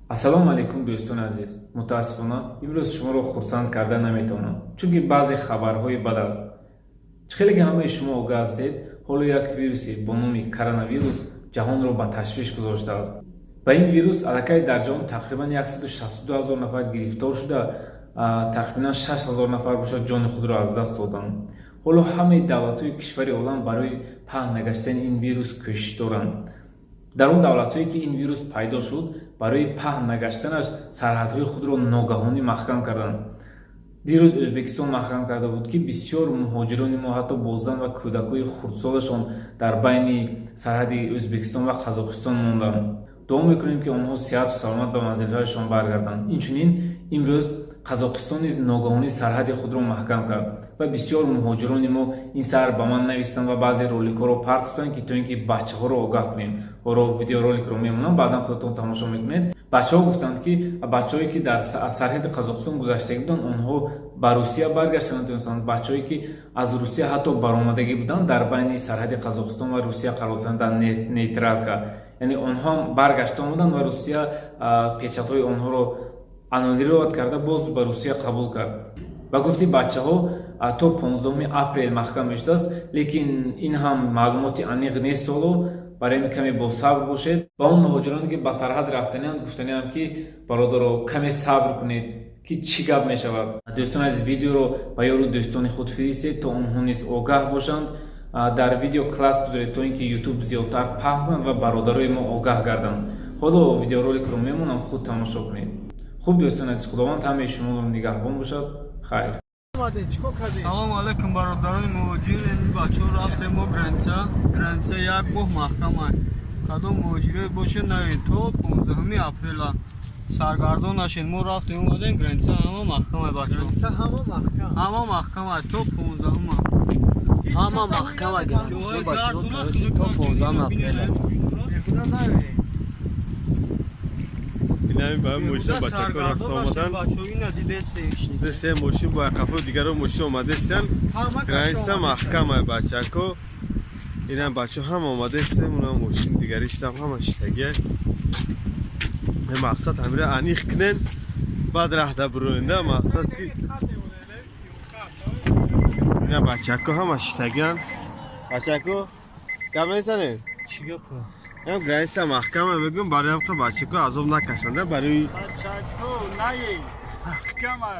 Ассалому алайкум, дӯстони азиз. Мутаассифона, имрӯз шуморо хурсанд карда наметавонам, чунки баъзе хабарҳои бад аст. Чӣ хеле ки ҳамаи шумо огаҳ ҳастед, ҳоло як вирусе бо номи коронавирус ҷаҳонро ба ташвиш гузоштааст. Ба ин вирус аллакай дар ҷаҳон тақрибан 162 ҳазор нафар гирифтор шуда, тахминан 6 ҳазор нафар бошад ҷони худро аз даст доданд. Ҳоло ҳамаи давлатҳои кишвари олам барои паҳн нагаштани ин вирус кӯшиш доранд. Дар он давлатҳое ки ин вирус пайдо шуд, барои паҳн нагаштанаш сарҳадҳои худро ногаҳонӣ маҳкам карданд. Дирӯз Ӯзбекистон маҳкам карда буд, ки бисёр муҳоҷирони мо ҳатто бо зан ва кӯдакҳои хурдсолашон дар байни сарҳади Ӯзбекистон ва Қазоқистон монданд. Дуо мекунем, ки онҳо сиҳату саломат ба манзилҳояшон баргарданд. Инчунин имрӯз Қазоқистон низ ногаҳонӣ сарҳади худро маҳкам кард ва бисёр муҳоҷирони мо ин саҳар ба ман навистанд ва баъзе роликҳоро партофтанд, ки то ин ки бачаҳоро огаҳ кунем. Ҳоро видеороликро мемонам, баъдан худатон тамошо мекунед. Бачаҳо гуфтанд, ки бачаҳое ки дар сарҳади Қазоқистон гузаштагӣ буданд, онҳо ба Русия баргашта натавонистанд. Бачаҳое ки аз Русия ҳатто баромадагӣ буданд, дар байни сарҳади Қазоқистон ва Русия қарор доштанд, дар нейтралка, яъне онҳо ҳам баргашта омаданд ва Русия печатҳои онҳоро аннулировать карда, боз ба Русия қабул кард. Ба гуфти бачаҳо, то 15 апрел маҳкам мешудааст, лекин ин ҳам маълумоти аниқ нест. Ҳоло барои ҳамин каме босабр бошед. Ба он муҳоҷироне ки ба сарҳад рафтанианд, гуфтаниам, ки бародаро, каме сабр кунед, ки чӣ гап мешавад. Дӯстони азиз, видеоро ба ёру дӯстони худ фиристед, то онҳо низ огаҳ бошанд. Дар видео класс гузоред, то ин ки Ютуб зиёдтар паҳн кунад ва бародарои мо огаҳ гарданд. Ҳоло видеороликро мемонам, худ тамошо кунед. Хуб, дӯстони азиз, Худованд ҳамаи шуморо нигаҳбон бошад. Хайр. Салому алайкум, бародарони муҳоҷир. Ин бачаҳо рафтем мо граница. Граница як моҳ маҳкама. Кадом муҳоҷире боше, наед то 15 апрела. Саргардон нашед. Мо рафтем, омадем, граница ҳама маҳкама, бачаҳо. Ҳама маҳкама то 15-ума. Ҳама маҳкама граница, бачаҳо, короче, то 15 апреля. Инами ба мошин бачако рафта омадан. Се мошин бо қафо дигаро мошин омадестиян. Граница маҳкама, бачако. Инам бачо ҳама омадестем, уна мошин дигариштам ҳама шитагия. Мақсад ҳамира аниқ кунен, баъд раҳда бироенда. Мақсад ки ина бачако ҳама шитагиян. Бачако, гап мезанем? Чӣ гапа? Ям граница маҳкама мегӯм, барои ҳамқа бачако азоб накашанда барои Бачако, наед. Маҳкама.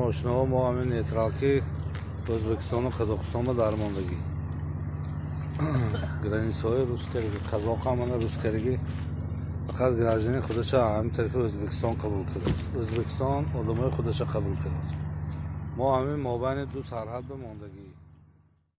Мошинаҳо мо ҳамин нейтралки Ӯзбекистону Қазоқистонба дармондагӣ. Границаҳои рускариги, қазоқ ҳамана рускариги, фақат гражданин худаша ҳамин тарафи Ӯзбекистон қабул кардааст. Ӯзбекистон одамои худаша қабул кардааст. Мо ҳамин мобайни ду сарҳад бимондагӣ.